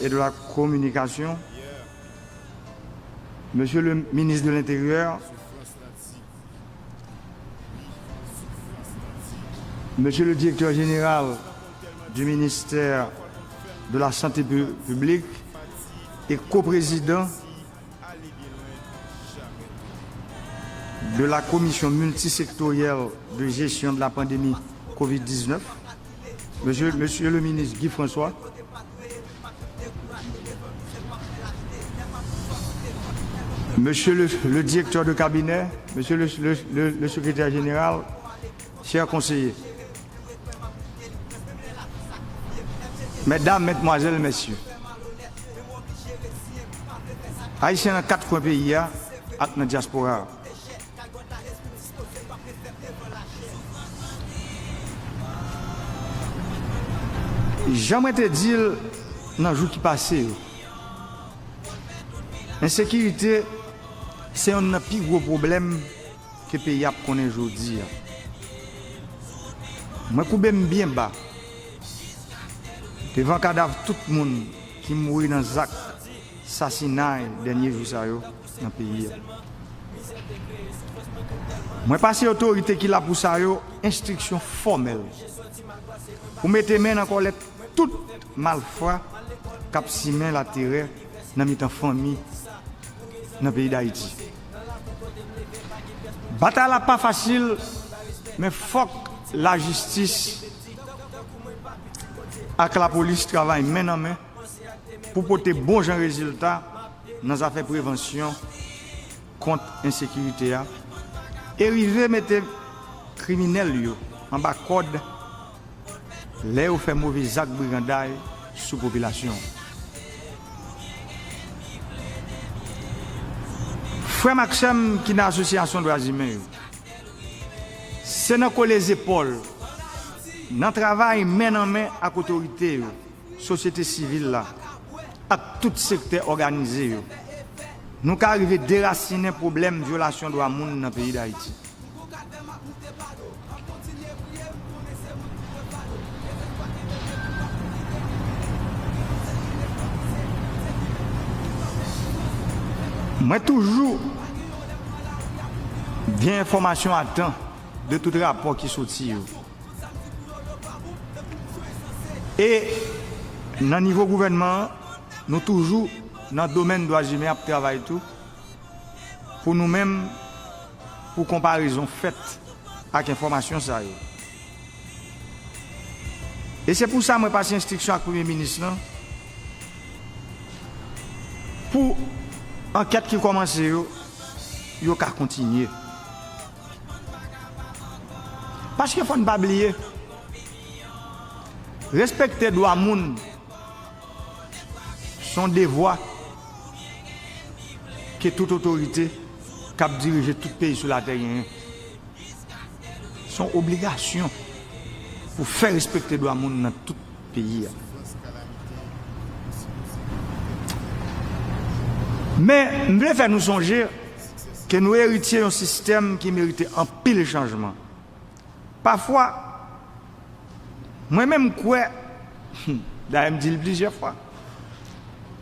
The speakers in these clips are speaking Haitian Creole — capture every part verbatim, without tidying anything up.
et de la Communication, Monsieur le ministre de l'Intérieur, Monsieur le directeur général du ministère de la Santé pu- publique et coprésident de la Commission multisectorielle de gestion de la pandémie covid dix-neuf, Monsieur, Monsieur le ministre Guy François, Monsieur le, le directeur de cabinet, Monsieur le, le- le- le secrétaire général, chers conseillers, mesdames, mesdemoiselles, messieurs, Ayisyen nan kat kwen peyi a ak nan dyaspora a. Jan mwen te di l nan jou ki pase yo, ensekirite se yonn nan pi gwo pwoblèm ke peyi a ap konnen jodi a. Mwen koube m byen ba devan kadav tout moun ki mouri nan zak sasinay dènye jou sa yo nan peyi a. Mwen pase otorite ki la pou sa yo enstriksyon fòmèl pou mete men nan kòlèt tout malfra k ap simen laterè nan mitan fanmi nan peyi Dayiti. Batay la pa fasil, men fòk lajistis ak lapolis travay men nan men pou pote bon jan rezilta nan zafè prevansyon kont ensekirite a e rive mete kriminèl yo anba kòd lè yo fè move zak briganday sou popilasyon. Frè m ak sè m ki nan asosyasyon dwa imen yo, se nan kole zepòl, nan travay men nan men ak otorite yo, sosyete sivil la, ak tout sektè òganize yo, nou ka rive derasinen pwoblèm vyolasyon dwa moun nan peyi Dayiti. Mwen toujou gen enfòmasyon a tan de tout rapò ki soti yo. E nan nivo gouvènman an, nou toujou nan domèn dwa imen ap travay tou pou nou menm, pou konparezon fèt ak enfòmasyon sa yo. E se pou sa mwen pase enstriksyon ak Premye Minis lan pou ankèt ki kòmanse yo, yo ka kontinye. Paske fò n pa bliye, respekte dwa moun se yon devwa ke tout otorite k ap dirije tout peyi sou latè genyen. Se yon obligasyon pou fè respekte dwa moun nan tout peyi a. Men, m vle fè nou sonje ke nou eritye yon sistèm ki merite anpil chanjman. Pafwa, mwen menm m kwè, dayè m di l plizyè fwa,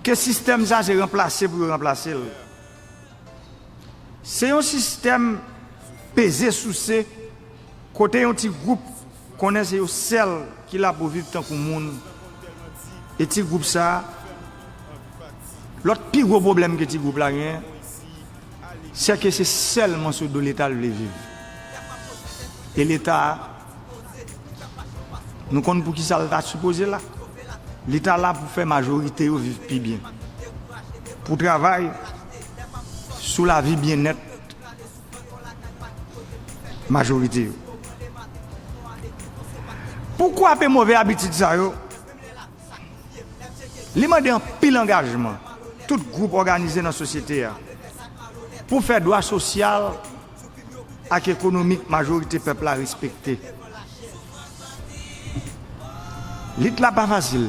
ke sistèm sa se ranplase pou yo ranplase l. Se yon sistèm peze souse kote yon ti gwoup konnen se yo sèl ki la pou viv tankou moun. E ti gwoup sa a, lòt pi gwo pwoblèm ke ti gwoup la genyen, se ke se sèlman sou do Leta l vle viv. E Leta a, nou konn pou ki sa l ta sipoze la. Li ta la pou fè majorite yo viv pi byen, pou travay sou lavi byennèt majorite yo. Pou kwape move abitid sa yo, li mande anpil angajman tout gwoup òganize nan sosyete a pou fè dwa sosyal ak ekonomik majorite pèp la respekte. Lit la pa fasil,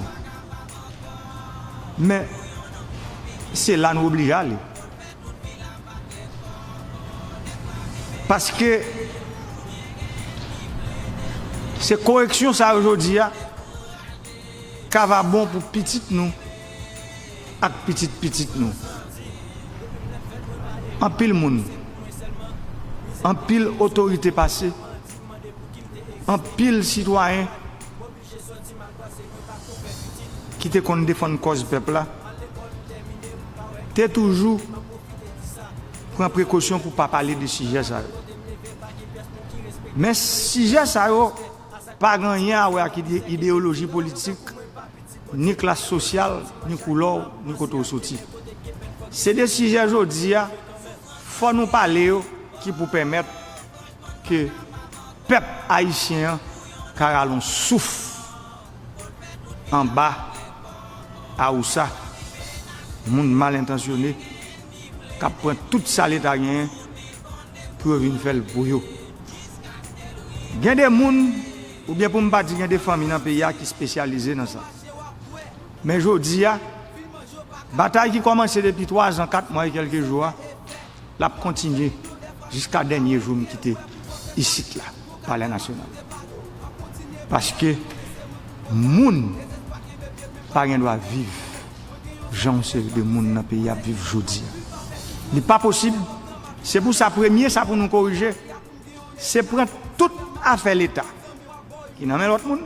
men se la nou oblije ale. Paske se koreksyon sa yo jodi a ka va bon pou pitit nou, ak pitit pitit nou. Anpil moun, anpil otorite pase, anpil sitwayen ki te konn defann kòz pèp la, te toujou pran prekosyon pou pa pale de sijè sa yo. Men sijè sa yo pa gen anyen a wè ak ide- ideyoloji politik, ni klas sosyal, ni koulè w, ni kote w soti. Se de sijè jodi a, fò nou pale yo ki pou pèmèt ke pèp ayisyen an ka rale yon souf anba awousa moun mal entansyone k ap pran tout sa Leta genyen pou yo vin fè l pou yo. Gen de moun, oubyen pou m pa di gen de fanmi nan peyi a ki espesyalize nan sa. Men jodi a, batay ki kòmanse depi twa zan, kat mwa e kèlke jou a, l ap kontinye jiska dènye jou m kite isit la, Palè Nasyonal. Paske moun pa gen dwa viv jan yon seri de moun nan peyi a ap viv jodi a. Li pa posib. Se pou sa, premye sa pou nou korije, se pran tout afè Leta ki nan men lòt moun,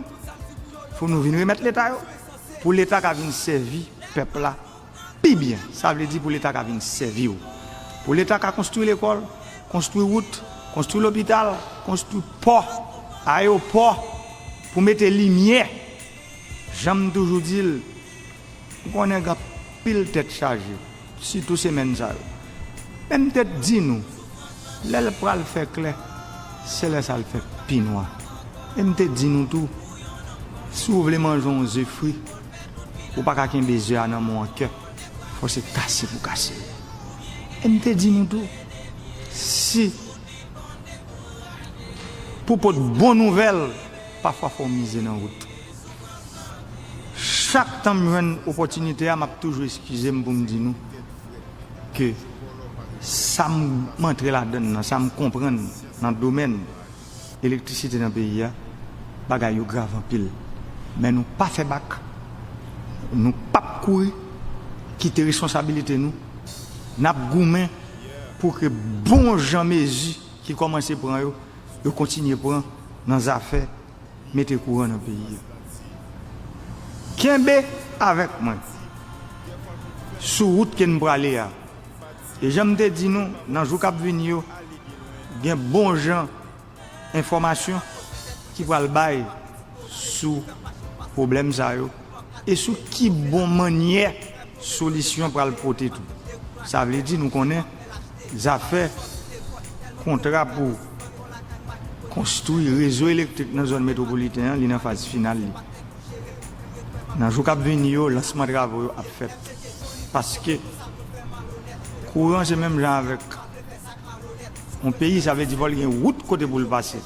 pou nou vin remèt Leta yo, pou Leta ka vin sèvi pèp la pi byen. Sa vle di pou Leta ka vin sèvi w. Pou Leta ka konstwi lekòl, konstwi wout, konstwi lopital, konstwi pò, ayewopò, pou mete limyè. Jan m toujou di l, m konnen gen anpil tèt chaje, sitou semèn sa yo. Men m te di nou, lè l pral fè klè, se lè sa l fè pi nwa. E m te di nou tou, si w vle manje yon ze fri, ou pa ka kenbe ze a nan men w an kè, fò se kase pou kase l. E m te di nou tou, si pou pot bon nouvèl, pafwa fò w mize nan wout. Chak tan m jwenn opòtinite a, m ap toujou eskize m pou m di nou ke sa m antre ladan l nan, sa m konprann nan domèn elektrisite nan peyi a, bagay yo grav anpil. Men nou pa fè bak, nou p ap kouri, kite responsabilite nou, n ap goumen pou ke bon jan mezi ki kòmanse pran yo, yo kontinye pran nan zafè mete kouran nan peyi a. Kenbe avèk mwen sou wout ke n prale a. E jan m te di nou, nan jou k ap vini yo, gen bon jan enfòmasyon ki pral bay sou pwoblèm sa yo e sou ki bon mannyè solisyon pral pote tou. Sa vle di nou konnen zafè kontra pou konstwi rezo elektrik nan zòn metwopoliten an, li nan faz final li. Nan jou k ap vini yo, lansman travo yo ap fèt. Paske kouran se menm jan avèk yon peyi, sa vle di fò l gen wout kote pou l pase.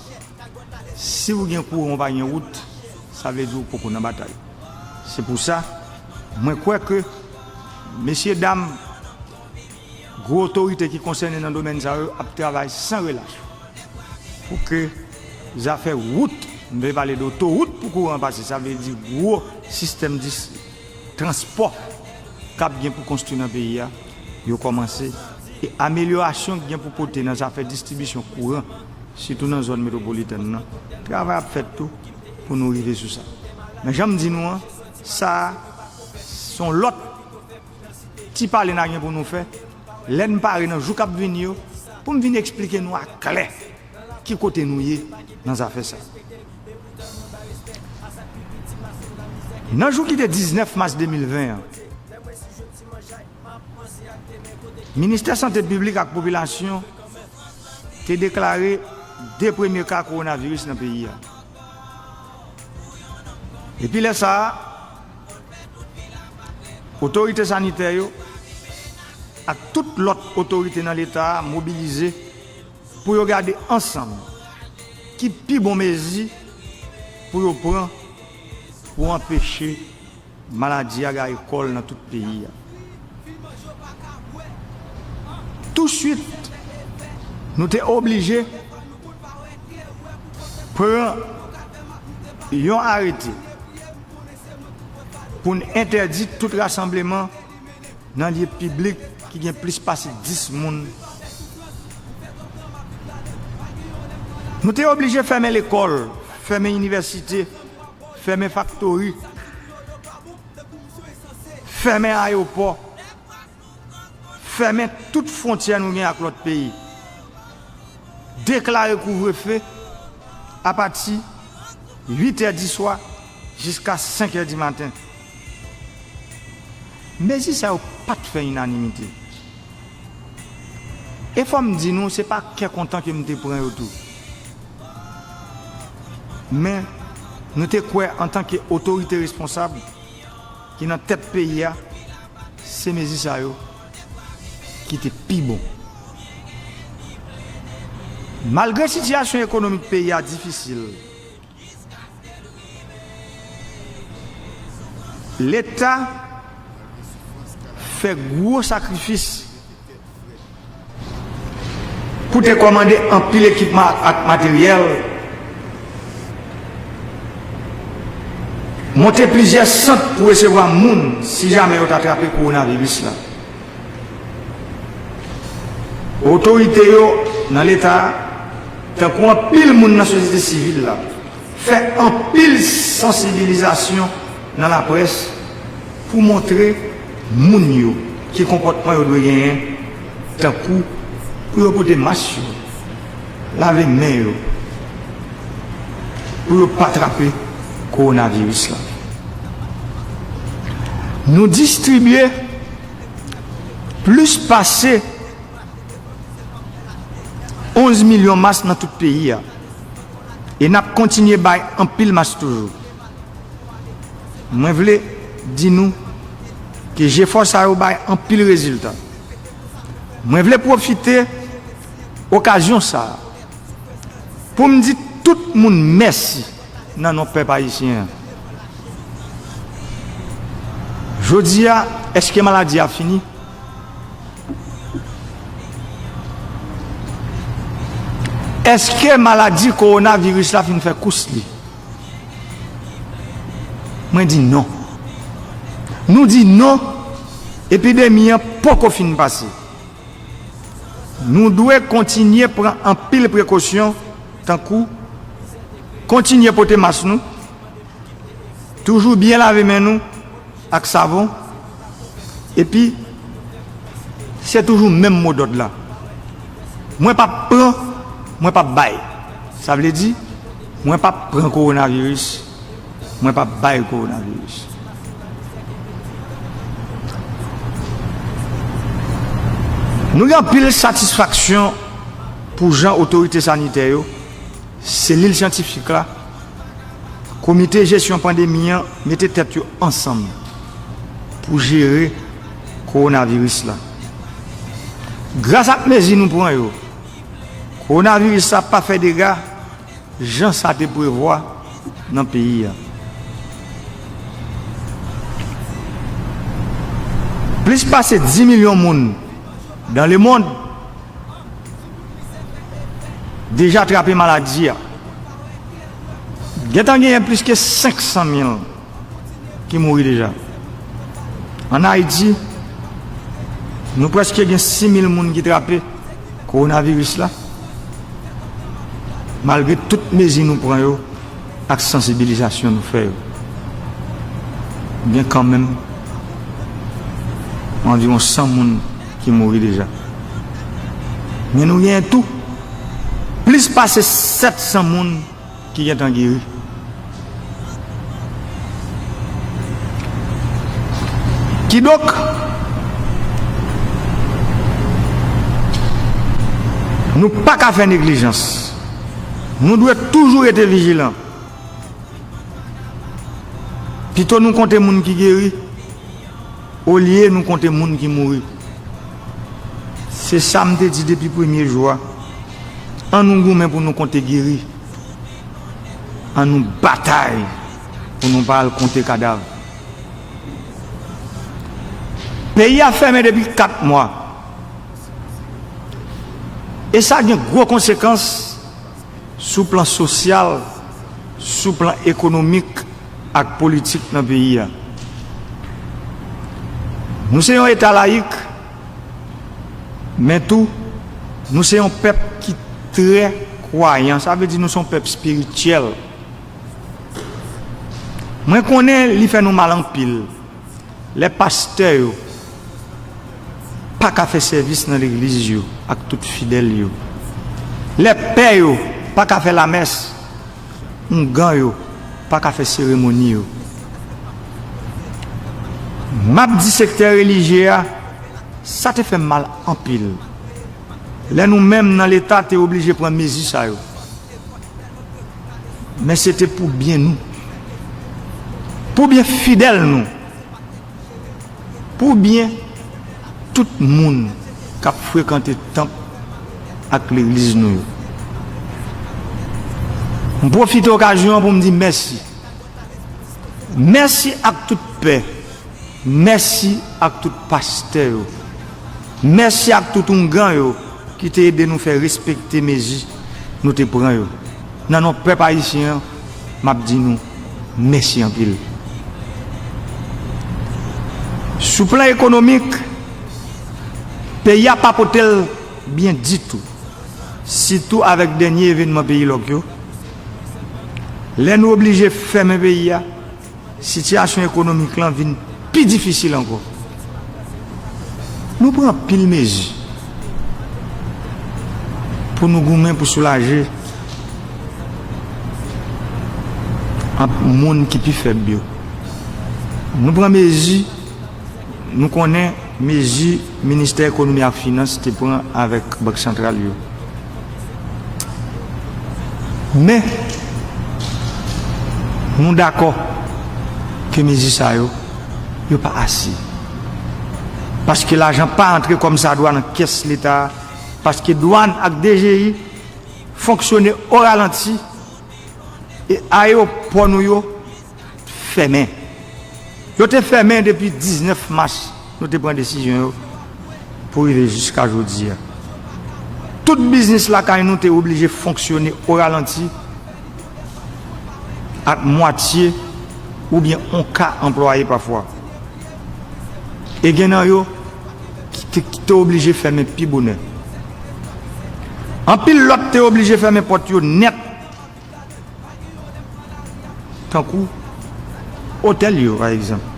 Si w gen kouran, w pa gen wout, sa vle di w poko nan batay. Se pou sa, mwen kwè ke mesye dam, gwo otorite ki konsène nan domèn sa yo ap travay san relach pou ke zafè wout, m vle pale de otowout pou kouran pase, sa vle di gwo sistèm dis-, transpò k ap gen pou konstwi nan peyi a, yo kòmanse. E amelyorasyon k gen pou pote nan zafè distribisyon kouran, sitou nan zòn metwopolitèn nan, travay ap fèt tou pou nou rive sou sa. Men jan m di nou an, sa a se yon lòt ti pale n a gen pou nou fè lè n pare nan jou k ap vini yo, pou m vin eksplike nou aklè ki kote nou ye nan zafè sa. Nan jou ki te diznèf mas de mil ven an, Ministè Sante Piblik ak Popilasyon te deklare de premye ka kowonaviris nan peyi a. Depi lè sa a, otorite sanitè yo ak tout lòt otorite nan Leta a mobilize pou yo gade ansanm ki pi bon mezi pou yo pran pou anpeche maladi a gaye kò l nan tout peyi a. Touswit, nou te oblije pran yon arete pou n entèdi tout rasanbleman nan lye piblik ki gen plis pase dis moun. Nou te oblije fèmen lekòl, fèmen inivèsite, fèmen faktori, fèmen ayewopò, fèmen tout fwontyè nou gen ak lòt peyi. Deklare kouvrefe apati uit è di swa jiska senk è di maten. Mezi sa yo pa t fè inanimite. E fò m di nou, se pa kè kontan ke m te pran yo tou. Men, nou te kwè antanke otorite responsab ki nan tèt peyi a, se mezi sa yo ki te pi bon. Malgre sitiyasyon ekonomik peyi a difisil, Leta fè gwo sakrifis pou te kòmande anpil ekipman ak, ak materyèl, monte plizyè sant pou resevwa moun si jamè yo ta trape kowonaviris la. Otorite yo nan Leta a, tankou anpil moun nan sosyete sivil la, fè anpil sansibilizasyon nan laprès pou montre moun yo ki konpòtman yo dwe genyen, tankou pou yo pote mas yo, lave men yo, pou yo pa trape kowonaviris la. Nou distribye plis pase onz milyon mas nan tout peyi a. E n ap kontinye bay anpil mas toujou. Mwen vle di nou ke jefò sa yo bay anpil rezilta. Mwen vle pwofite okazyon sa a pou m di tout moun mèsi nan non pèp ayisyen an. Jodi a, èske maladi a fini? Èske maladi kowonaviris la fin fè kous li? Mwen di non. Nou di non, epidemi an poko fin pase. Nou dwe kontinye pran anpil prekosyon, tankou kontinye pote mas nou, toujou byen lave men nou ak savon, epi se toujou menm modòd la. Mwen p ap pran, mwen p ap bay. Sa vle di, mwen p ap pran kowonaviris, mwen p ap bay kowonaviris. Nou gen anpil satisfaksyon pou jan otorite sanitè yo, selil syantifik la, komite jesyon pandemi an mete tèt yo ansanm pou jere kowonaviris la. Gras ak mezi nou pran yo, kowonaviris la pa fè dega jan sa te prevwa nan peyi a. Plis pase dis milyon moun dans le monde deja trape maladi a. Gentan genyen plis ke senk san mil ki mouri deja. Ann Ayiti, nou prèske gen sis mil moun ki trape kowonaviris la, malgre tout mezi nou pran yo ak sansibilizasyon nou fè yo. Gen kanmenm anviwon san moun ki mouri deja. Men nou genyen tou plis pase sèt san moun ki gentan geri. Kidonk, nou pa ka fè neglijans. Nou dwe toujou rete vijilan. Pito nou konte moun ki geri, olye nou konte moun ki mouri. Se sa m te di depi premye jou a. An nou goumen pou nou konte geri. An nou batay pou nou pa al konte kadav. Peyi a fèmen depi kat mwa. E sa gen gwo konsekans sou plan sosyal, sou plan ekonomik ak politik nan peyi a. Nou se yon eta layik, men tou, nou se yon pèp ki trè kwayan. Sa vle di nou se yon pèp espirityèl. Mwen konnen li fè nou mal anpil lè pastè yo pa ka fè sèvis nan legliz yo ak tout fidèl yo, lè pè yo pa ka fè lamès, oungan yo pa ka fè seremoni yo. M ap di sektè relijye a, sa te fè m mal anpil lè nou menm nan Leta te oblije pran mezi sa yo. Men se te pou byen nou, pou byen fidèl nou, pou byen tout moun k ap frekante tanp ak legliz nou yo. M pwofite okazyon an pou m di mèsi. Mèsi ak tout pè. Mèsi ak tout pastè yo. Mèsi ak tout oungan yo ki te ede nou fè respekte mezi nou te pran yo. Nan non pèp ayisyen an, m ap di nou mèsi anpil. Sou plan ekonomik, peyi a pa pote l byen ditou, sitou avèk dènye evènman peyi lòk yo. Lè nou oblije fèmen peyi a, sitiyasyon ekonomik lan vin pi difisil ankò. Nou pran anpil mezi pou nou goumen pou soulaje ant moun ki pi fèb yo. Nou pran mezi, nou konnen mezi Ministè Ekonomi ak Finans te pran avèk Bank Santral yo. Men, nou dakò ke mezi sa yo, yo pa ase. Paske lajan pa antre kòmsadwa nan kès Leta a, paske dwàn ak D G I fonksyone o ralanti, e ayewopò nou yo fèmen. Yo te fèmen depi diznèf mas, nou te pran desizyon yo pou rive jiska jodi a. Tout biznis lakay nou te oblije fonksyone o ralanti, ak mwatye oubyen on ka anplwaye pafwa. E gen nan yo ki te, ki te oblije fèmen pi bonè. Anpil lòt te oblije fèmen pòt yo nèt, tankou otèl yo, pa egzanp.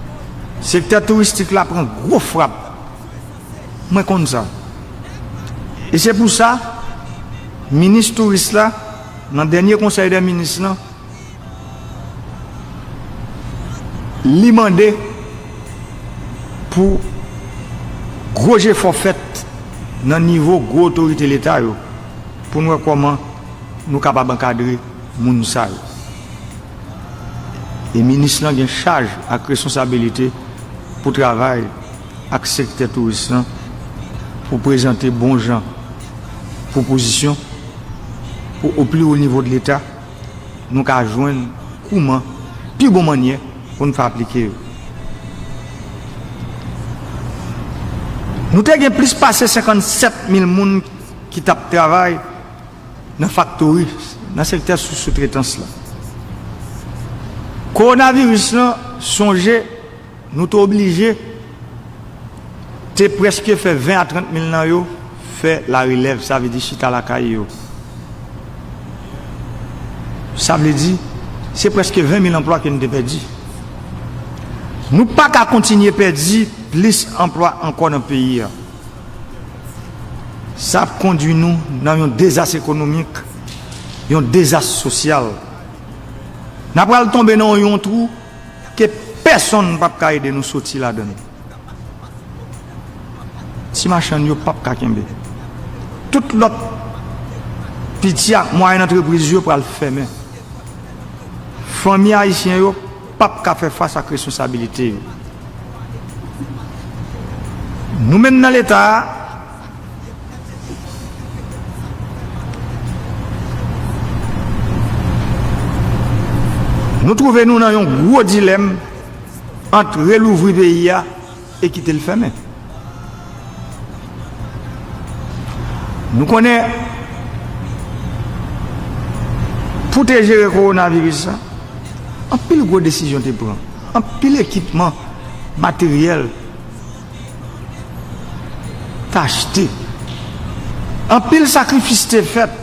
Sektè touristik la pran gwo frap. Mwen konn sa. E se pou sa, minis touris la, nan dènye konsèy dè minis lan, li mande pou gwo jefò fèt nan nivo gwo otorite Leta yo, pou n wè kòman nou kapab ankadre moun sa yo. E minis lan gen chaj ak responsabilite pou travay ak sektè touris lan, pou prezante bon jan pwopozisyon pou, o pli wo nivo de Leta, nou ka jwenn kouman pi bon mannyè pou n fè aplike yo. Nou te gen plis pase senkannsèt mil moun ki t ap travay nan faktori, nan sektè sou soutretans la. Kowonaviris lan, sonje, nou te oblije te prèske fè ven a trant mil nan yo fè larelèv, sa vle di chita lakay yo. Sa vle di, se prèske ven mil anplwa ke n te pèdi. Nou pa ka kontinye pèdi plis anplwa ankò nan peyi a. Sa ap kondui nou nan yon dezas ekonomik, yon dezas sosyal. N a pral tonbe nan yon twou ke pèsonn p ap ka ede nou soti ladan l. Ti machann yo p ap ka kenbe. Tout lòt piti ak mwayèn antrepriz yo pral fèmen. Fanmi ayisyen yo p ap ka fè fas ak responsabilite yo. Nou menm nan Leta a, nou twouve nou nan yon gwo dilèm ant relouvri peyi a e kite l fèmen. Nou konnen, pou te jere kowonaviris la, anpil gwo desizyon te pran. Anpil ekipman, materyèl, achte. Anpil sakrifis te fèt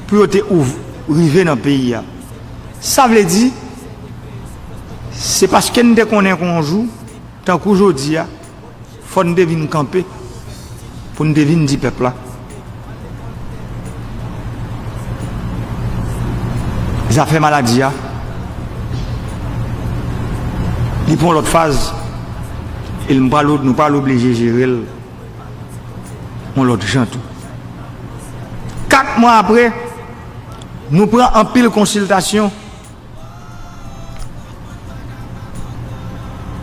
pou yo te ouv-, rive nan peyi a. Sa vle di, se paske n te konnen kon yon jou, tankou jodi a, fò n te vin kanpe pou n te vin di pèp la. Zafè maladi a, li pran lòt faz, e m pral, nou pral oblije jere l yon lòt jan tou. Kat mwa apre, nou pran anpil konsiltasyon.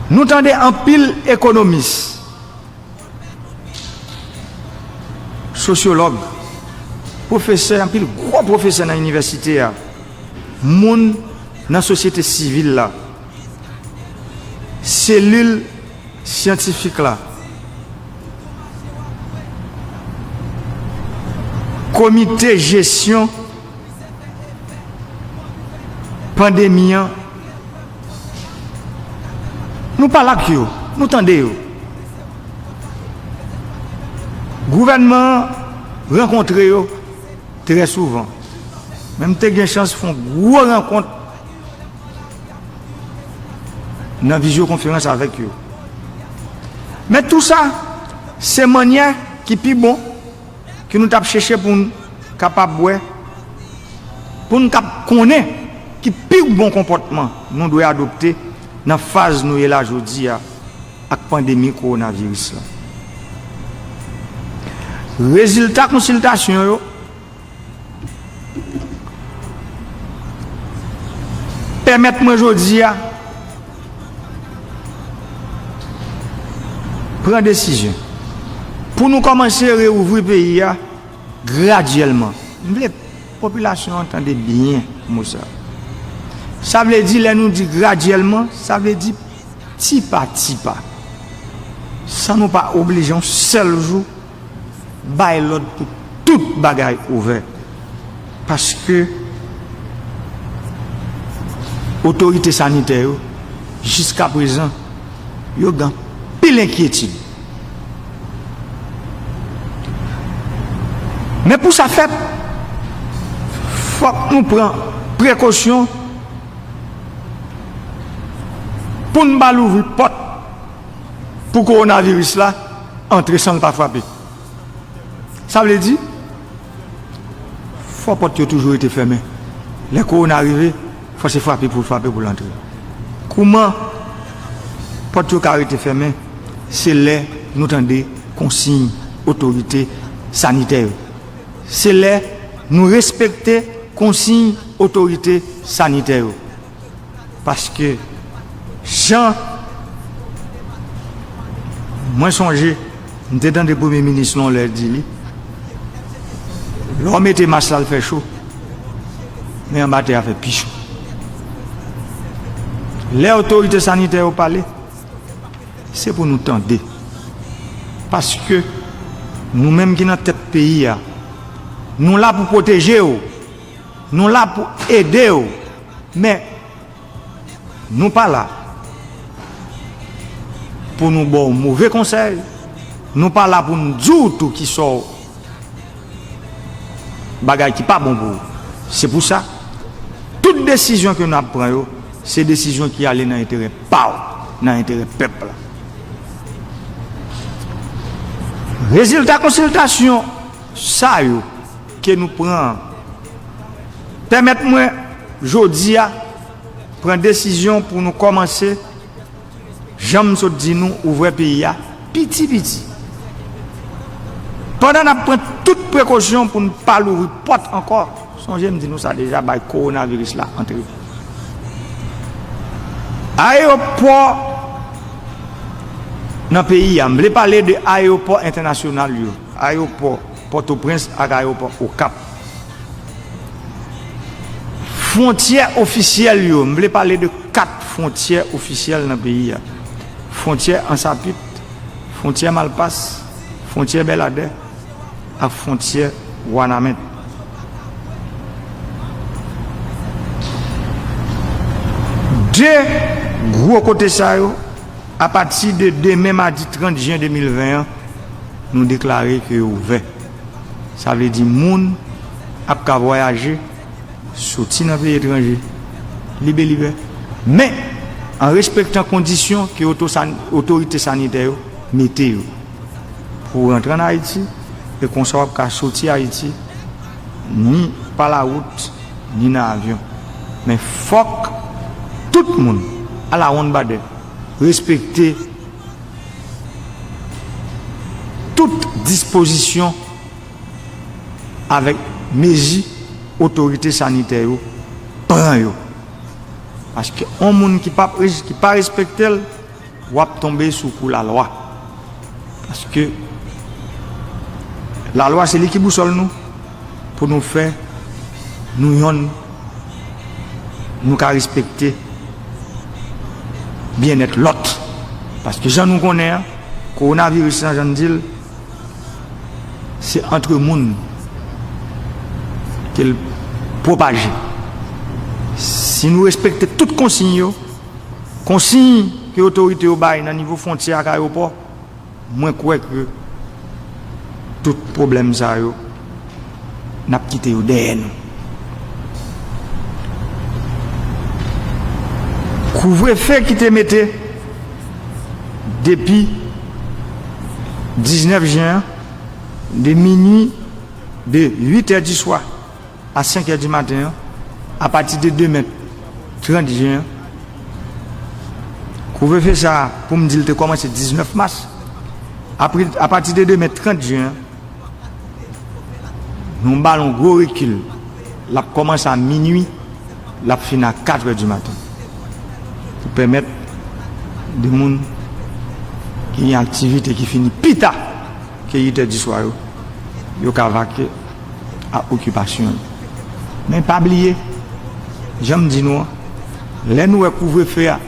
Nou tande anpil ekonomis, sosyològ, pwofesè, anpil gwo pwofesè nan inivèsite a, moun nan sosyete sivil la, selil syantifik la, komite jesyon pandemi an, nou pale ak yo, nou tande yo. Gouvènman an rankontre yo trè souvan. Men m te gen chans fè yon gwo rankont nan vizyokonferans avèk yo. Men tou sa, se mannyè ki pi bon ke nou t ap chèche pou n kapab wè, pou n kab konnen ki pi bon konpòtman nou dwe adopte nan faz nou ye la jodi a ak pandemi kowonaviris la. Rezilta konsiltasyon yo pèmèt mwen jodi a pran desizyon pou nou kòmanse reouvri peyi a gradyèlman. M vle popilasyon an tande byen mo sa. Sa vle di, lè nou di gradyèlman, sa vle di ti pa ti pa. San nou pa oblije yon sèl jou bay lòd pou tout bagay ouvè. Paske otorite sanitè yo, jiskaprezan, yo gen anpil enkyetid. Men pou sa fèt, fòk nou pran prekosyon pou n pa louvri pòt pou kowonaviris la antre san l pa frape. Sa vle di, fò pòt yo toujou rete fèmen. Lè kowona rive, fò se frape pou l frape pou l antre. Kouman pòt yo ka rete fèmen? Se lè nou tande konsiy otorite sanitè yo. Se lè nou respekte konsiy otorite sanitè yo. Paske jan mwen sonje, m te tande premye minis lan yon lè di li, lè w mete mas la, l fè cho, men anba tè a fè pi cho. Lè otorite sanitè yo pale, se pou nou tande. Paske nou menm ki nan tèt peyi a, nou la pou pwoteje w, nou la pou ede w, men nou pa la pou nou ba w move konsèy, nou pa la pou n di w tou ki sa w bagay ki pa bon pou ou. Se pou sa, tout desizyon ke n ap pran yo, se desizyon ki ale nan enterè pa w, nan enterè pèp la. Rezilta konsiltasyon sa yo ke nou pran an pèmèt mwen, jodi a, pran desizyon pou nou kòmanse, jan m sot di nou, ouvè peyi a piti piti. Pandan n ap pran tout prekosyon pou n pa louvri pòt ankò, sonje m di nou sa deja, bay kowonaviris la antre. Ayewopò nan peyi a, m vle pale de ayewopò entènasyonal yo, ayewopò Pòtoprens ak ayewopò Okap. Fwontyè ofisyèl yo, m vle pale de kat fwontyè ofisyèl nan peyi a. Fwontyè Ansapit, fwontyè Malpas, fwontyè Bèladè ak fwontyè Wanament. De gwo kote sa yo, apati de demen madi trant jen de mil ven an, Nou deklare ke yo ouvè. Sa vle di moun ap ka vwayaje, soti nan peyi etranje, libe libe. Men, an respektan kondisyon ke oto-, otorite sanitè yo mete yo. Pou w rantre ann Ayiti, e konsa w ap ka soti Ayiti, ni pa lawout, ni nan avyon. Men fòk tout moun, alawonnbadè, respekte tout dispozisyon avèk mezi otorite sanitè yo pran yo. Paske yon moun ki pa, ki pa respekte l, w ap tonbe sou kou lalwa. Paske lalwa se li ki bousòl nou, pou nou fè nou yonn, nou ka respekte byennèt lòt. Paske jan nou konnen an, kowonaviris lan, jan n di l, se antre moun ke l pwopaje. Si nou respekte tout konsiy yo, konsiy ke otorite yo bay nan nivo fwontyè ak ayewopò, mwen kwè ke tout pwoblèm sa yo, n ap kite yo dèyè nou. Kouvrefe ki te mete depi diznèf jen an, de minui, de uit è di swa a senk è di maten an, apati de demen trant jen an, kouvrefe sa a, pou m di l te kòmanse diznèf mas, apre, apati de demen trant jen an, nou ba l yon gwo rekil. L ap kòmanse a minui, l ap fini a kat è di maten. Pou pèmèt de moun ki gen aktivite ki fini pi ta ke uit è di swa yo, yo ka vake a okipasyon yo. Men pa bliye, jan m di nou an, lè nou wè kouvrefe a,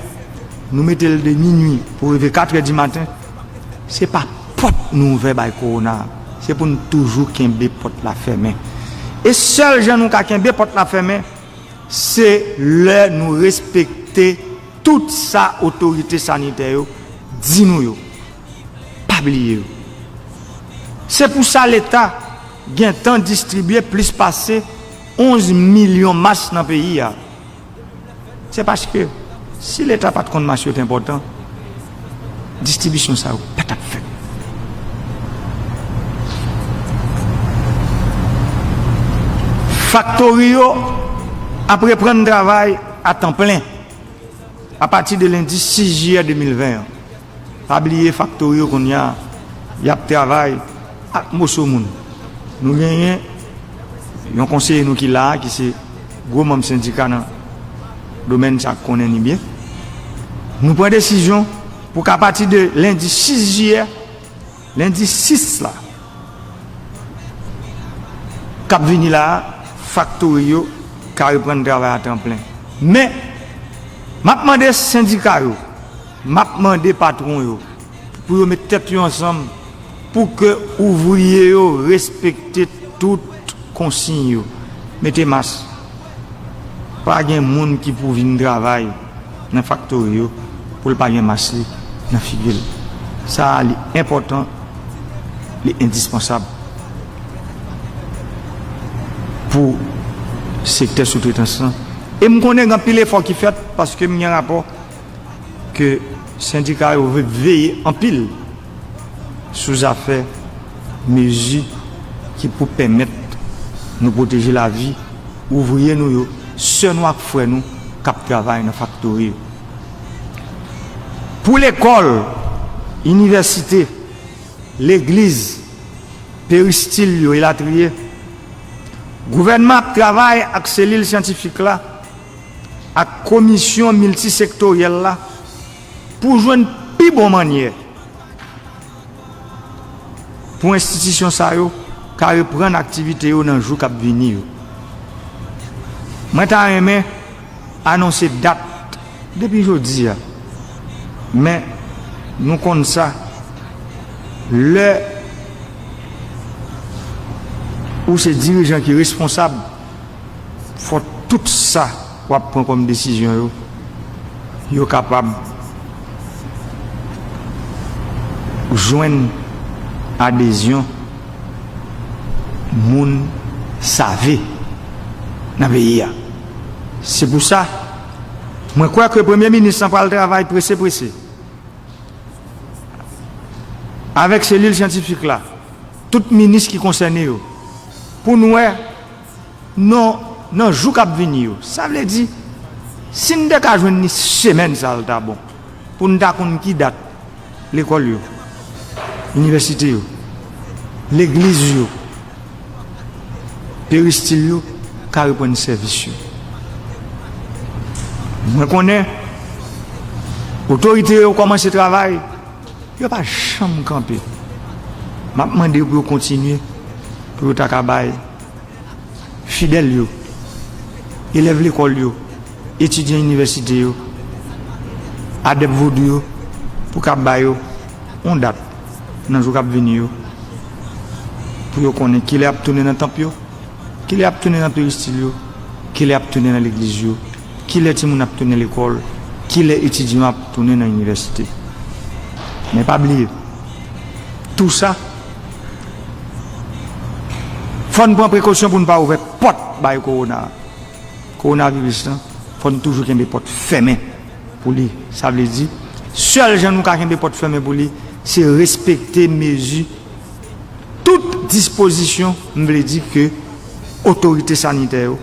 nou mete l de minui pou rive kat è di maten, se pa pòt nou ouvè bay kowona a. Se pou n toujou kenbe pòt la fèmen. E sèl jan nou ka kenbe pòt la fèmen, se lè nou respekte tout sa otorite sanitè yo di nou yo. Pa bliye yo. Se pou sa Leta gentan distribye plis pase onz milyon mas nan peyi a. Se paske, si Leta pa t konn mas yo t enpòtan, distribisyon sa yo pa t ap fèt. Faktori yo ap reprann travay a tan plen apati de lendi sis jiyè de mil ven an. Pa bliye faktori yo kounye a, y ap travay ak moso moun. Nou genyen yon konseye nou ki la a, ki se gwo manm sendika nan domèn sa, konnen li byen. Nou pran desizyon pou k apati de lendi sis jiyè, lendi sis la, k ap vini la a, faktori yo ka reprann travay a tan plen. Men, m ap mande sendika yo, m ap mande patwon yo, pou yo met tèt yo ansanm, pou ke ouvriye yo respekte tout konsiy yo. Mete mas. Pa gen moun ki pou vin travay nan faktori yo pou l pa gen mas li nan figi l. Sa a, li enpòtan, li endispansab pou sektè soutretans lan. E m konnen gen anpil efò ki fèt, paske m gen rapò ke sendika yo ve-, veye anpil sou zafè mezi ki pou pèmèt nou pwoteje lavi ouvriye nou yo, sè nou ak frè nou k ap travay nan faktori yo. Pou lekòl, inivèsite, legliz, peristil yo, elatriye, gouvènman ap travay ak selil syantifik la, ak komisyon miltisektoryèl la, pou jwenn pi bon mannyè pou enstitisyon sa yo ka reprann aktivite yo nan jou k ap vini yo. Mwen ta renmen anonse dat depi jodi a, men nou konn sa, lè ou se dirijan ki responsab, fò tout sa w ap pran kòm desizyon yo, yo kapab jwenn adezyon moun save nan peyi a. Se pou sa, mwen kwè ke premye minis lan pral travay prese prese avèk selil syantifik la, tout minis ki konsène yo, pou n wè nan, nan jou k ap vini yo. Sa vle di, si n te ka jwenn li semèn sa a, l ta bon. Pou n ta konn ki dat lekòl yo, inivèsite yo, legliz yo, peristil yo ka reprann sèvis yo. Mwen konnen otorite yo kòmanse travay, yo pa janm kanpe. M ap mande yo pou yo kontinye, pou yo ta ka bay fidèl yo, elèv lekòl yo, etidyan inivèsite yo, adèp vodou yo, pou ka ba yo yon dat nan jou k ap vini yo, pou yo konnen kilè y ap tounen nan tanp yo, kilè y ap tounen nan peristil yo, kilè y ap tounen nan legliz yo, kilè timoun ap tounen lekòl, kilè etidyan ap tounen nan inivèsite. Men pa bliye, tou sa, fò n pran prekosyon pou n pa ouvè pòt bay kowona. Kowonaviris lan, fò n toujou kenbe pòt fèmen pou li. Sa vle di, sèl jan nou ka kenbe pòt fèmen pou li, se respekte mezi, tout dispozisyon, m vle di ke otorite sanitè yo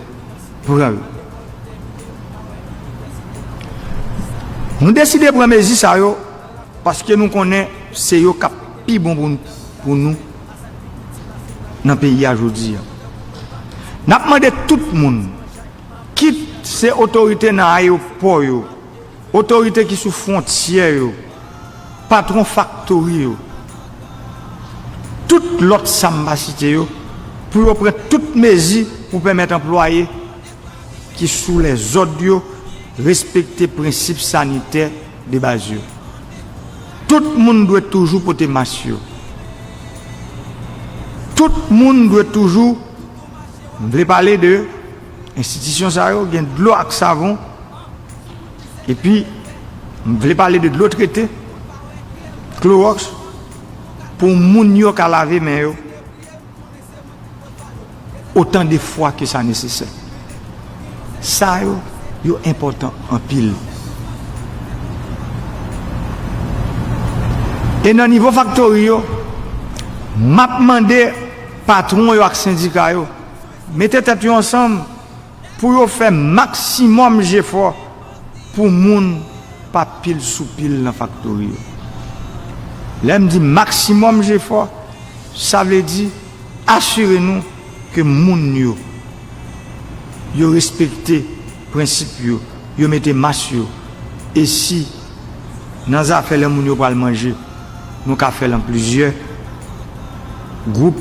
pran yo. Nou deside pran mezi sa yo paske nou konnen se yo k ap pi bon pou, pou nou nan peyi a jodi a. N ap mande tout moun, kit se otorite nan ayewopò yo, otorite ki sou fwontyè yo, patwon faktori yo, tout lòt sa m pa site yo, pou yo pran tout mezi pou pèmèt anplwaye ki sou lèzòd yo respekte prensip sanitè de baz yo. Tout moun dwe toujou pote mas yo. Tout moun dwe toujou, m vle pale de enstitisyon sa yo, gen dlo ak savon. Epi, m vle pale de dlo trete, klowòks, pou moun yo ka lave men yo otan de fwa ke sa nesesè. Sa yo, yo enpòtan anpil. E nan nivo faktori yo, m ap mande patwon yo ak sendika yo, mete tèt yo ansanm pou yo fè maksimòm jefò pou moun pa pil sou pil nan faktori yo. Lè m di maksimòm jefò, sa vle di asire nou ke moun yo, yo respekte prensip yo, yo mete mas yo. E si nan zafè lè moun yo pral manje, nou ka fè l an plizyè gwoup,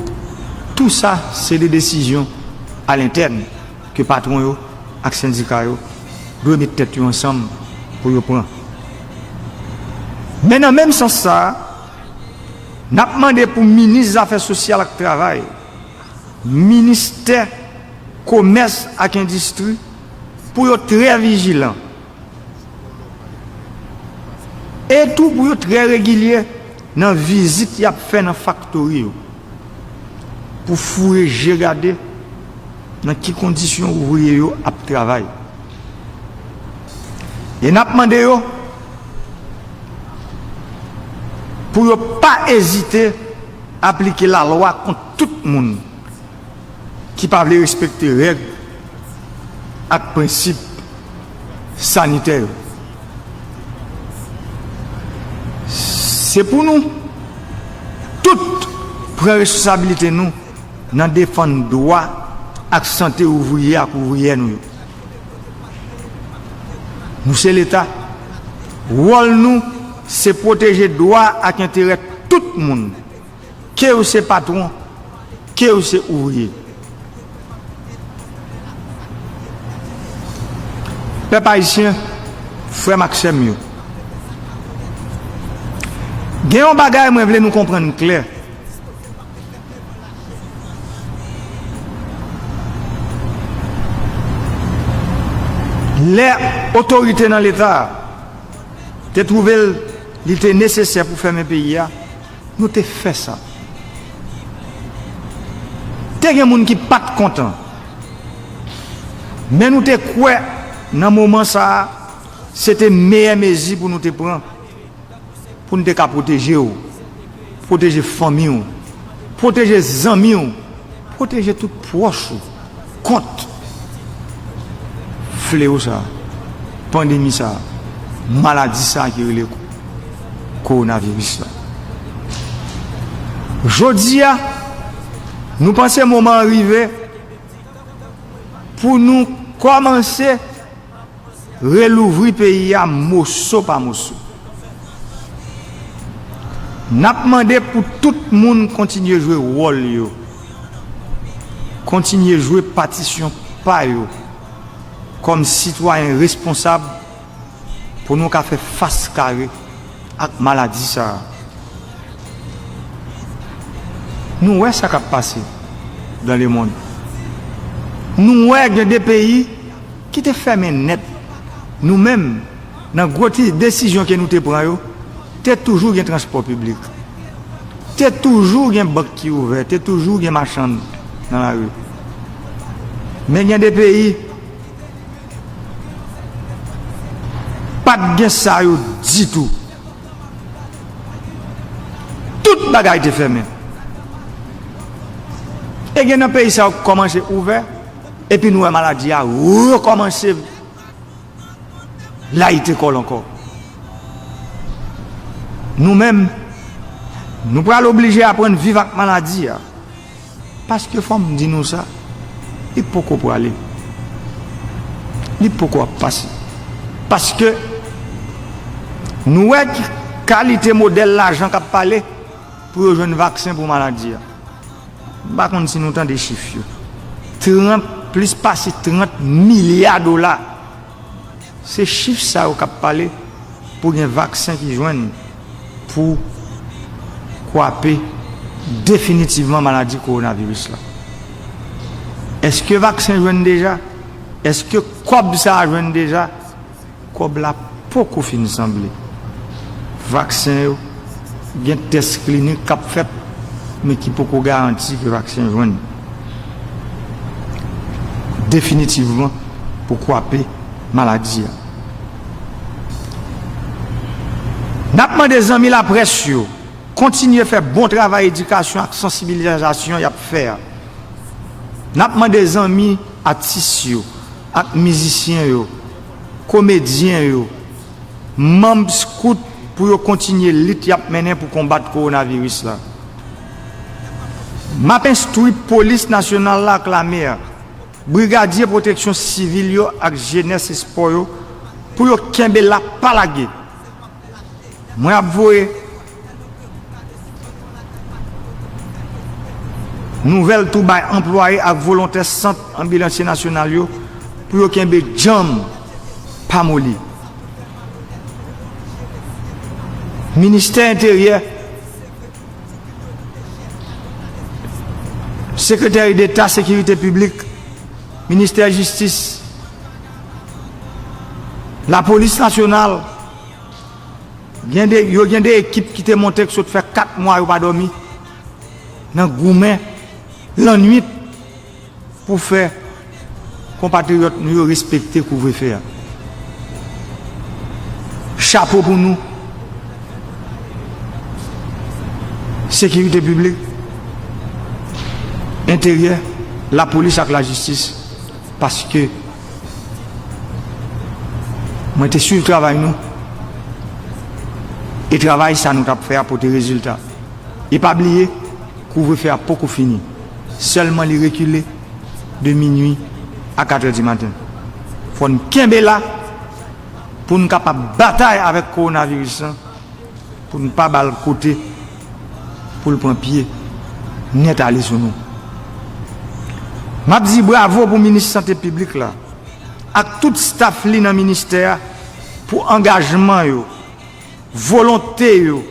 tou sa se de desizyon alentèn ke patwon yo ak sendika yo dwe met tèt yo ansanm pou yo pran. Men nan menm sans sa a, n ap mande pou minis zafè sosyal ak travay, ministè komès ak endistri, pou yo trè vijilan. E tou pou yo trè regilye nan vizit y ap fè nan faktori yo, pou foure je gade nan ki kondisyon ouvriye yo ap travay. E n ap mande yo pou yo pa ezite aplike lalwa kont tout moun ki pa vle respekte règ ak prensip sanitè yo. Se pou nou tout pran responsabilite nou nan defann dwa ak sante ouvriye ak ouvriyè nou yo. Nou se Leta. Wòl nou se pwoteje dwa ak enterè tout moun, ke w se patwon, ke w se ouvriye. Pèp ayisyen, frè m ak sè m yo, gen yon bagay mwen vle nou konprann klè. Lè otorite nan Leta a te twouve l, li te nesesè pou fèmen peyi a, nou te fè sa. Te gen moun ki pa t kontan. Men nou te kwè nan moman sa a, se te meyè mezi pou nou te pran, pou n te ka pwoteje w, pwoteje fanmi w, pwoteje zanmi w, pwoteje tout pwòch ou kont flewo sa a, pandemi sa a, maladi sa a ki rele kowonaviris la. Jodi a, nou panse moman an rive pou nou kòmanse relouvri peyi a moso pa moso. N ap mande pou tout moun kontinye jwe wòl yo, kontinye jwe patisyon pa yo kòm sitwayen responsab pou nou ka fè fas kare ak maladi sa a. Nou wè sa k ap pase dans le monde. Nou wè gen de peyi ki te fèmen nèt. Nou menm, nan gwo ti desizyon ke nou te pran yo, te toujou gen transpò piblik. Te toujou gen bank ki ouvè, te toujou gen machann nan lari. Men gen de peyi, pa t gen sa yo ditou. Tout bagay te fèmen. E gen nan peyi sa yo k kòmanse ouvè, epi nou wè maladi a rekòmanse layite kò l ankò. Nou menm, nou pral oblije aprann viv ak maladi a. Paske fò m di nou sa, li poko prale. Li poko ap pase. Paske nou wè ki kalite modèl lajan k ap pale pou yo jwenn vaksen pou maladi a. M pa konn si nou tande chif yo. Trant, plis pase trant milya dola. Se chif sa yo k ap pale pou gen vaksen ki jwenn pou kwape definitivman maladi kowonaviris la. Èske vaksen jwenn deja? Èske kòb sa a jwenn deja? Kòb la poko fin sanble. Vaksen yo, gen tès klinik k ap fèt, men ki poko garanti ke vaksen jwenn definitivman pou kwape maladi a. N ap mande zanmi laprès yo kontinye fè bon travay edikasyon ak sansibilizasyon y ap fè a. N ap mande zanmi atis yo ak mizisyen yo, komedyen yo, manm Scout pou yo kontinye lit y ap mennen pou konbat kowonaviris la. M ap enstwi polis nasyonal la ak lame a, brigadye pwoteksyon sivil yo ak jenès espò yo pou yo kenbe la pa lage. Mwen ap voye nouvèl tou bay anplwaye ak volontè sant anbilansye nasyonal yo pou yo kenbe djanm, pa moli. Ministè Enteryè, Sekretè Deta Sekirite Piblik, Ministè Jistis, Lapolis Nasyonal, gen de, yo gen de ekip ki te monte k sot fè kat mwa yo pa dòmi nan goumen lannwit pou fè konpatriyòt nou yo respekte kouvrefe a. Chapo pou nou, sekirite piblik, enteryè, lapolis ak lajistis, paske mwen te swiv travay nou, e travay sa nou t ap fè a pote rezilta. E pa bliye, kouvrefe a poko fini. Sèlman li rekile de minui a katrè di maten. Fò n kenbe la pou n kapab batay avèk kowonaviris lan, pou n pa ba l kote pou l pran pye nèt ale sou nou. M ap di bravo pou minis sante piblik la ak tout staf li nan ministè a pou angajman yo, volonte yo,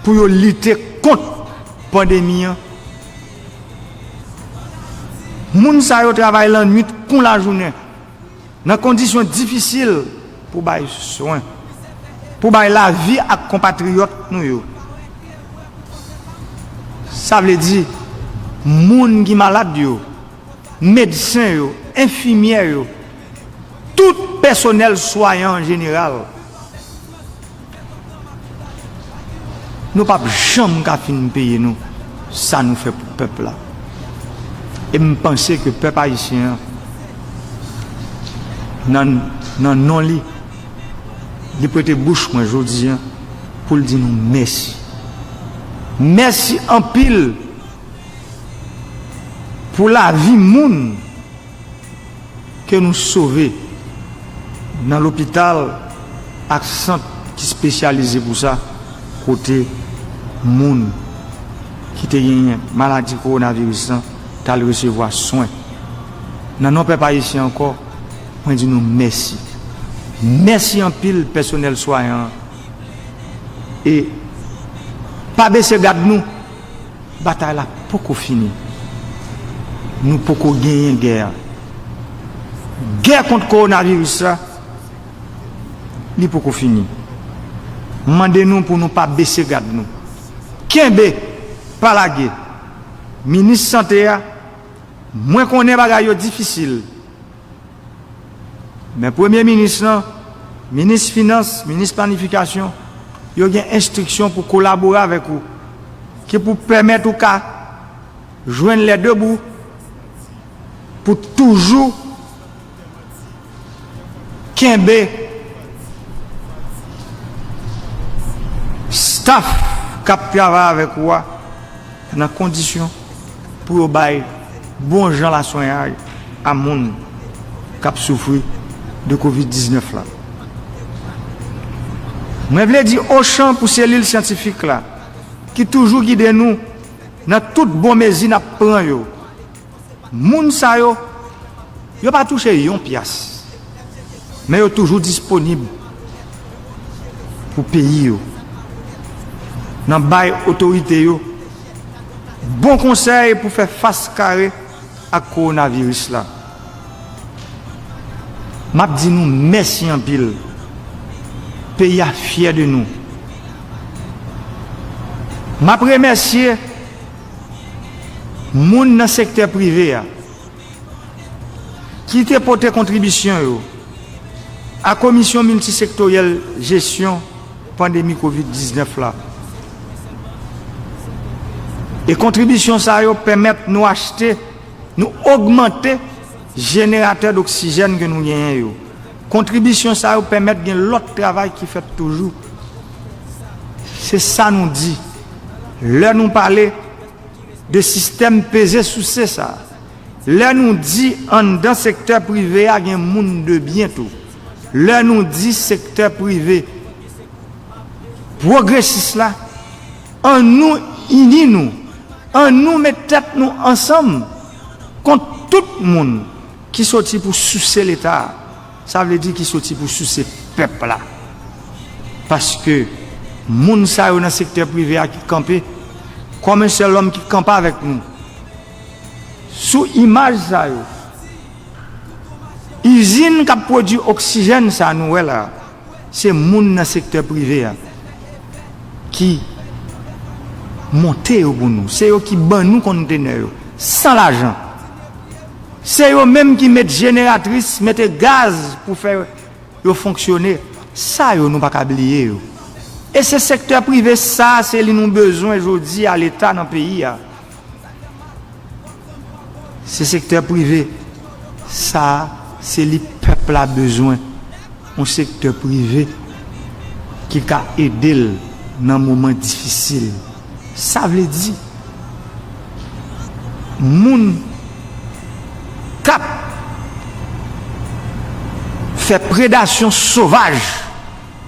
pou yo lite kont pandemi an. Moun sa yo travay lannwit kon lajounen, nan kondisyon difisil pou bay swen, pou bay lavi ak konpatriyòt nou yo. Sa vle di, Moun ki malad yo, medsen yo, enfimyè yo, tout pèsonèl swayan an jeneral, nou p ap janm ka fin peye nou sa nou fè pou pèp la. E m panse ke pèp ayisyen an, nan, nan non li, li prete bouch mwen jodi a pou l di nou mèsi. Mèsi anpil pou lavi moun ke nou sove nan lopital ak sant ki espesyalize pou sa, kote moun ki te genyen maladi kowonaviris lan t al resevwa swen. Nan non pèp ayisyen ankò, mwen di nou mèsi. Mèsi anpil pèsonèl swayan an. E pa bese gad nou. Batay la poko fini. Nou poko genyen gè a. Gè kont kowonaviris la, li poko fini. M mande nou pou nou pa bese gad nou. Kenbe, pa lage. Minis sante a, mwen konnen bagay yo difisil. Men premye minis lan, minis finans, minis planifikasyon, yo gen enstriksyon pou kolabore avèk ou, ki pou pèmèt ou ka jwenn lè de bou pou toujou kenbe staff k ap travay avèk ou a nan kondisyon pou yo bay bon jan laswenyay a moun k ap soufri de kovid diznèf la. Mwen vle di ochan pou selil syantifik la ki toujou gide nou nan tout bon mezi n ap pran yo. Moun sa yo, yo pa touche yon pyas, men yo toujou disponib pou peyi yo, nan bay otorite yo bon konsèy pou fè fas kare ak kowonaviris la. M ap di nou mèsi anpil. Peyi a fyè de nou. M ap remèsye moun nan sektè prive a ki te pote kontribisyon yo a Komisyon Miltisektoryèl Jesyon Pandemi kovid diznèf la. E kontribisyon sa yo pèmèt nou achte, nou ogmante jeneratè doksijèn ke nou genyen yo. Kontribisyon sa yo pèmèt gen lòt travay ki fèt toujou. Se sa nou di lè nou pale de sistèm peze souse sa a. Lè nou di anndan sektè prive a gen moun de byen tou. Lè nou di sektè prive pwogresis la, annou ini nou, annou met tèt nou ansanm kont tout moun ki soti pou souse Leta a, sa vle di ki soti pou souse pèp la. Paske moun sa yo nan sektè prive a ki kanpe kòm yon sèl òm ki kanpe avèk nou sou imaj sa yo, izin k ap pwodui oksijèn sa nou wè la, se moun nan sektè prive a ki monte yo pou nou. Se yo ki ban nou kontenè yo san lajan. Se yo menm ki met jeneratris, mete gaz pou fè yo fonksyone. Sa yo nou pa ka bliye yo. E se sektè prive sa a, se li nou bezwen jodi a Leta nan peyi a. Se sektè prive sa a, se li pèp la bezwen. Yon sektè prive ki ka ede l nan moman difisil. Sa vle di, moun k ap fè predasyon sovaj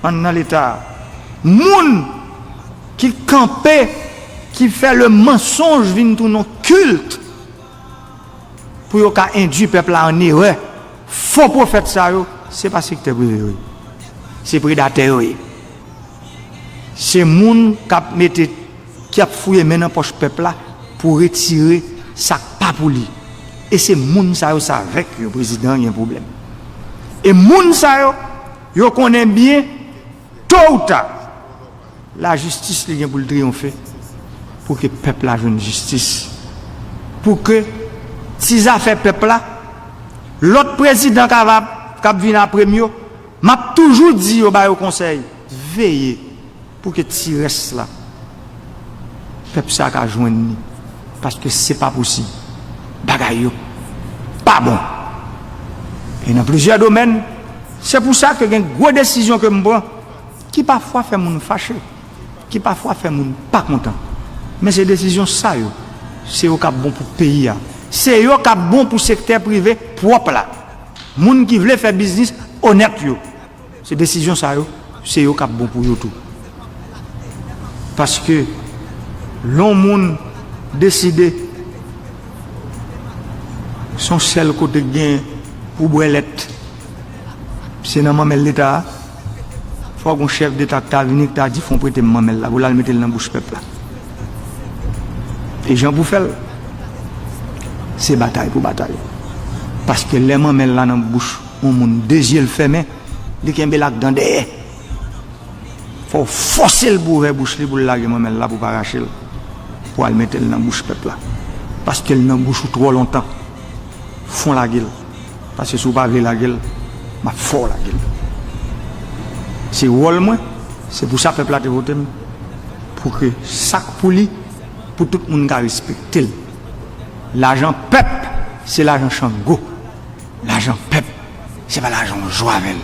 anndan Leta a, moun ki kanpe, ki fè le mansonj vin tounen yon kilt pou yo ka endui pèp la an erè. Fo pwofèt sa yo, se pa sektè prive yo ye. Se predatè yo ye. Se moun k ap mete, ki ap fouye men nan pòch pèp la pou retire sa k pa pou li. E se moun sa yo, se avèk yo prezidan an gen pwoblèm. E moun sa yo, yo konnen byen, to ou ta, lajistis li gen pou l triyonfe pou ke pèp la jwenn jistis. Pou ke ti zafè pèp la, lòt prezidan k ap, k ap vin apre m yo, m ap toujou di yo, ba yo konsèy, veye pou ke ti rès la, pèp sa ka jwenn li, paske se pa posib. Bagay yo pa bon. E nan plizyè domèn, se pou sa ke gen gwo desizyon ke m pran, ki pafwa fè moun fache, ki pafwa fè moun pa kontan. Men se desizyon sa yo, se yo k ap bon pou peyi a. Se yo k ap bon pou sektè prive pwòp la. Moun ki vle fè biznis onèt yo. Se desizyon sa yo, se yo k ap bon pou yo tou. Paske lè yon moun deside se yon sèl kote k gen pou bwè lèt, se nan manmèl Leta a. Fòk yon chèf deta ki ta vini, ki ta di, fò w prete m manmèl la, pou l al mete l nan bouch pèp la. E jan pou fè l, se batay pou batay. Paske lè manmèl la nan bouch yon moun, de zye l fèmen, li kenbe l ak dan dèyè. Fò w fòse l pou ouvè bouch li, pou l lage manmèl la, pou w pa rache l, pou w al mete l nan bouch pèp la. Paske l nan bouch ou twò lontan. Fò w lage l. Paske si w pa vle lage l, m ap fè w lage l. Se wòl mwen, se pou sa pèp la te vote m. Pou ke sa k pou li, pou tout moun ka respekte l. Lajan pèp, se lajan Chango. Lajan pèp, se pa lajan w jwe avè l.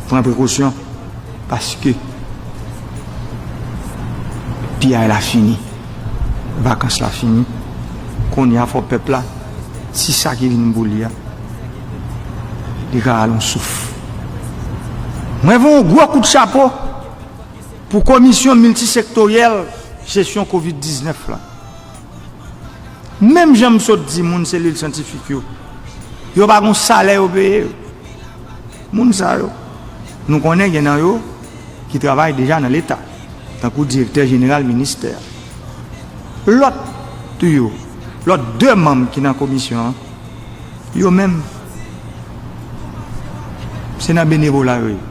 Pran prekosyon, paske piyay la fini, vakans la fini. Kounye a fò pèp la, ti sa ki vin pou li a, li ka al yon souf. Mwen voye yon gwo kout chapo pou komisyon miltisektoryèl jesyon kovid diznèf la. Menm jan m sot di moun selil syantifik yo, yo pa gon salè yo peye yo. Moun sa yo, nou konnen gen nan yo ki travay deja nan Leta, tankou direktè jeneral ministè. Lòt yo, lòt de manm ki nan komisyon an, yo menm, se nan benevola yo ye.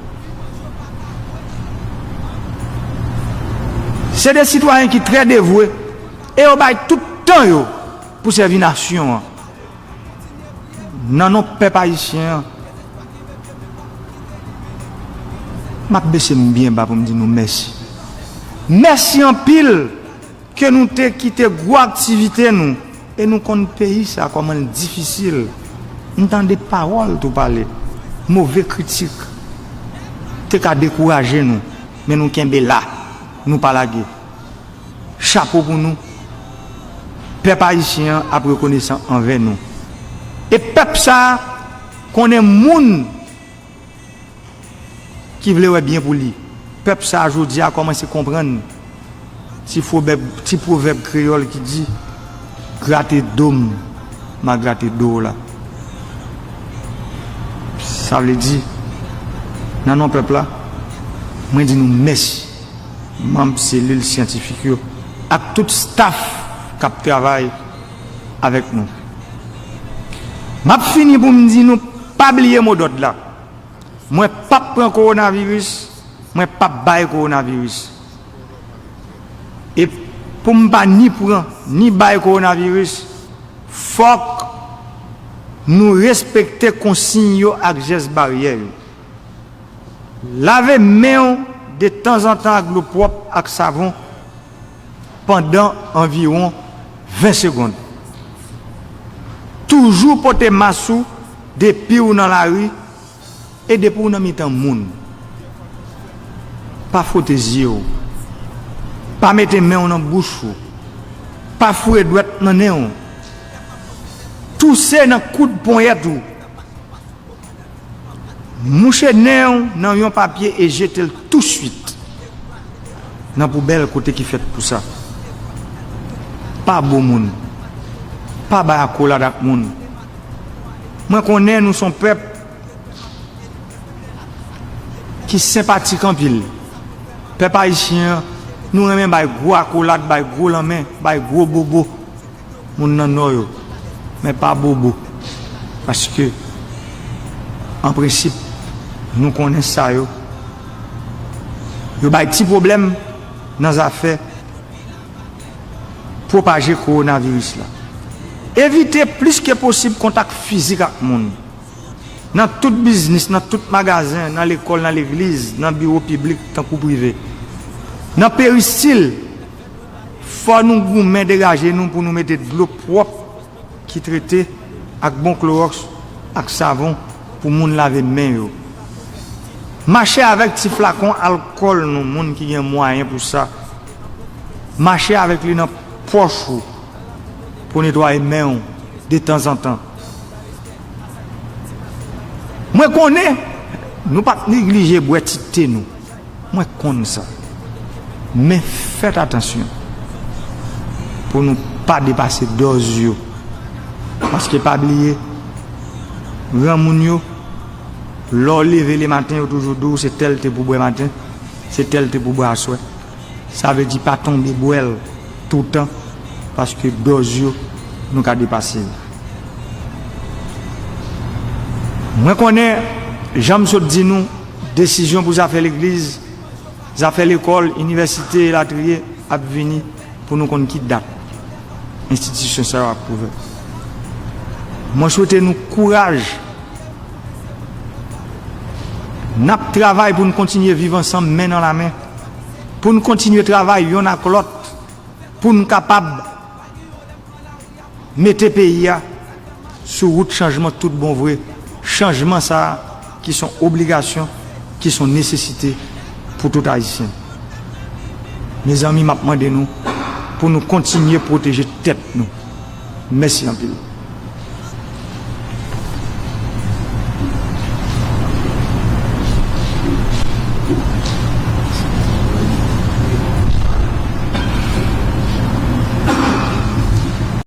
Se de sitwayen ki trè devwe e yo bay tout tan yo pou sèvi nasyon an. Nan non pèp ayisyen an, m ap bese m byen ba pou m di nou mèsi. Mèsi anpil ke nou te kite gwo aktivite nou e nou konn peyi sa kòman l difisil. M tande pawòl tou pale, move kritik te ka dekouraje nou, men nou kenbe la, nou pa lage. Chapo pou nou. Pèp ayisyen an ap rekonesan anvè nou. E pèp sa a konnen moun ki vle wè byen pou li. Pèp sa a jodi a kòmanse konprann ti pwovèb, ti pwovèb kreyòl ki di, grate do m, m a grate do w la. Sa vle di, nan non pèp la, mwen di nou mèsi, manm selil syantifik yo, ak tout staf k ap travay avèk nou. M ap fini pou m di nou, pa bliye modòd la. Mwen p ap pran kowonaviris, mwen p ap bay kowonaviris. E pou m pa ni pran, ni bay kowonaviris, fòk nou respekte konsiy yo ak jès baryè yo. Lave men w detanzantan ak dlo pwòp ak savon pandan anviwon ven segonn. Toujou pote mas ou depi w nan lari e depi w nan mitan moun. Pa fwote zye w. Pa mete men w nan bouch ou. Pa foure dwèt nan nen w. Touse nan koud ponyèt ou. Mouche nen w nan yon papye e jete l touswit nan poubèl kote ki fèt pou sa. Pa bo moun. Pa bay akolad ak moun. Mwen konnen nou se yon pèp ki senpatik anpil. Pèp ayisyen an, nou renmen bay gwo akolad, bay gwo lanmen, bay gwo bobo moun nan Nò yo, men pa bobo. Paske, an prensip, nou konnen sa yo. Yo bay ti pwoblèm nan zafè pwopaje kowonaviris la. Evite plis ke posib kontak fizik ak moun. Nan tout biznis, nan tout magazen, nan lekòl, nan legliz, nan biwo piblik tankou prive. Nan peristil, fò nou goumen degaje nou pou nou mete dlo pwòp ki trete ak bon klowòks ak savon pou moun lave men yo. Mache avèk ti flakon alkòl nou, moun ki gen mwayen pou sa. Mache avèk li nan pòch ou pou netwaye men w detanzantan. Mwen konnen nou p ap neglije bwè ti te nou. Mwen konn sa. Men fèt atansyon pou nou pa depase dòz yo. Paske pa bliye, granmoun yo, lè w leve lematen, yo toujou di w se tèl te pou bwè maten, se tèl te pou bwè aswè. Sa vle di pa tonbe bwè l toutan, paske dòz yo nou ka depase l. Mwen konnen, jan m sot di nou, desizyon pou zafè legliz, zafè lekòl, inivèsite, elatriye, ap vini pou nou konn ki dat enstitisyon sa yo ap ouvè. Mwen swete nou kouraj. N ap travay pou n kontinye viv ansanm men nan lamen, pou n kontinye travay yonn ak lòt, pou n kapab mete peyi a sou wout chanjman tout bon vre. Chanjman sa a ki s on obligasyon, ki s on nesesite pou tout Ayisyen. Mezanmi, m ap mande nou pou nou kontinye pwoteje tèt nou. Mèsi anpil.